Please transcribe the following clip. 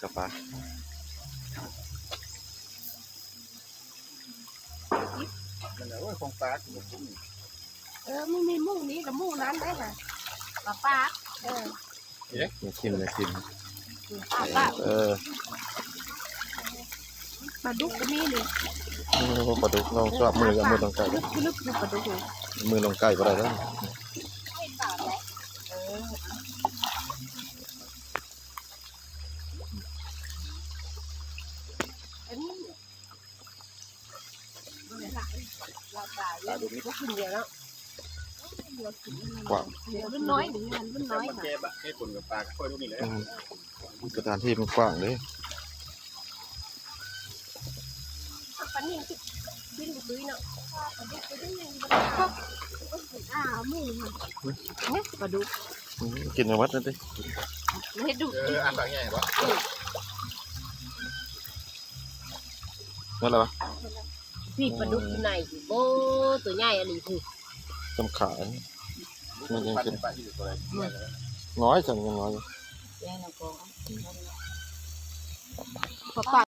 ກັບປາ ນັ້ນແຫຼະ ໂອ້ຍ ຂອງປາກ ເອີ ມັນມີໝູ່ນີ້ກັບໝູ່ນັ້ນໄດ້ຫະ ປາປາກ ເອີ ເດ້ ກິນ ກິນ ປາປາກ ເອີ ປາດຸກກໍມີນີ້ ໂອ້ ປາດຸກ ລອງສອບມື ເອົາມືລອງໃກ້ ປາດຸກ ປາດຸກ ປາດຸກ ມືລອງໃກ້ບໍ່ໄດ້ເດີ້ ເອີ. ກວ້າງ ລຸ້ນນ້ອຍນີ້ ລຸ້ນນ້ອຍ ແກ່ບະ ໃຫ້ຄົນກັບປາກ ຄ່ອຍດູນີ້ແຫຼະ ອືມ ສະຖານທີ່ມັນກວ້າງເດ້. ປານິນກິນ ກິນບໍ່ຕຸ້ຍເນາະ ປາດຸກໄປໄດ້ຍັງບໍ່ໄດ້ ອ້າ ໝູ່ ຫະ ປາດຸກ ອືມ ກິນໃຫ້ໝົດນັ້ນຕິ ເຮັດດຸ ເອີ ອັນບາງໃຫຍ່ບໍ່ ໝົດແລ້ວຫວາ ນີ້ປາດຸກຢູ່ໃນ ໂອ້ ໂຕໃຫຍ່ອີ່ຫຼີ ຄື ຈຳຂາ ມັນຍັງເປັນ ນ້ອຍ ຊັ້ນຍັງນ້ອຍ ປາປາກ